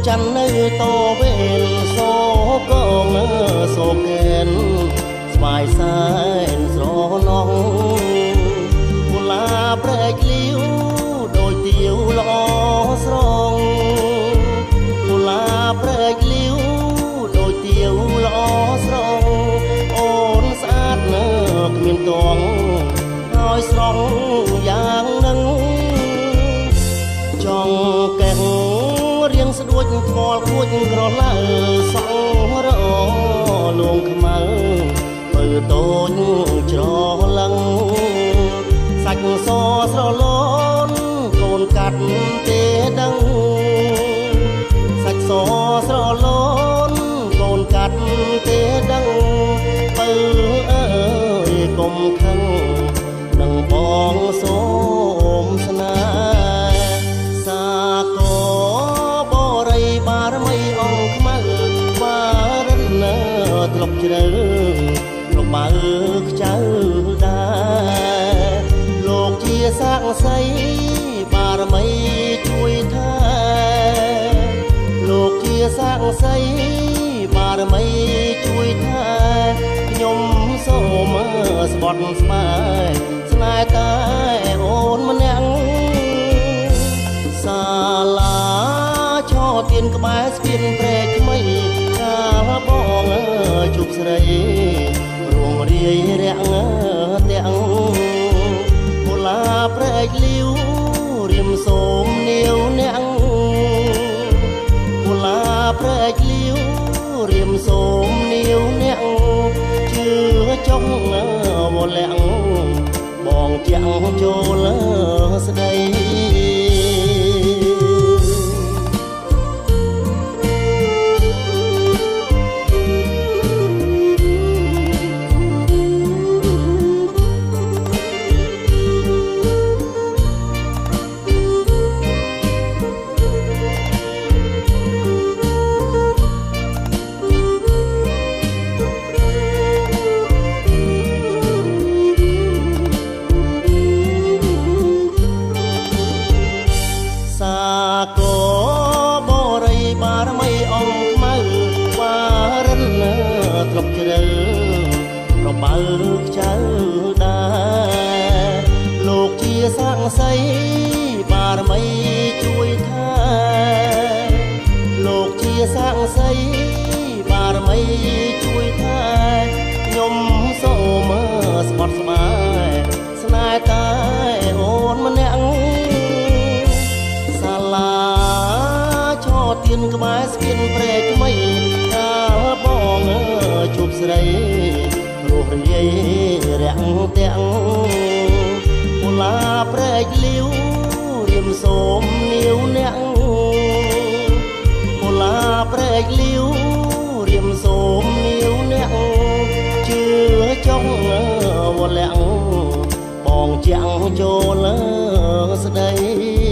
ច័ន្ទនៅតវេនសូកងសូកេនស្វាយសែនស្រណងកុលាព្រែកលាវដោយទាវល្អស្រងកុលាព្រែកលាវដោយទាវល្អស្រងអូនស្អាតនៅគ្មានតងហើយស្រង់យ៉ាងនឹងចង់កេះរៀងស្ដួចថ្មលគួចក្រឡៅសងរលងខ្មៅពើតូចច្រឡឹងសាច់សស្រលនកូនកាត់ទេដឹងសាច់សស្រលនកូនកាត់ទេដឹងពើអើយកុំខឹងនឹងបងសូមស្នេហ៍សាកបរិយបារមីអង្គខ្មៅបារិនធ្លុកជ្រៅរបើខ្ចៅដែរលោកជាសាក្សីបារមីជួយថែលោកជាសាក្សីបារមីជួយថែខ្ញុំសូមស្បត់ស្បាយស្នេហ៍តែអូនម្នាក់សាលាឆោទៀនក្បែរស្ពានព្រែកថ្មីកាលបងជួបស្រីរួងរាយរាក់ទាំងកុលាព្រែកលាវរៀមសូមនាវអ្នកកុលាព្រែកលាវរៀមសូមនាវអ្នកជឿចុងវលាក់បងជាក់ចូលស្ដីបើខ្ចៅដែរលោកជាសាក្សីបារមីជួយថែលោកជាសាក្សីបារមីជួយថែខ្ញុំសូមស្បត់ស្បាយស្នេហ៍តែអូនម្នាក់សាលាឆោទៀនក្បែរស្ពានព្រែកថ្មីកាលបងជួបស្រីរាយរាក់ទាំងកុលាព្រែកលាវរៀមសូមនាវអ្នកកុលាព្រែកលាវរៀមសូមនាវអ្នកជឿចុងវលាក់បងជាក់ចូលស្ដី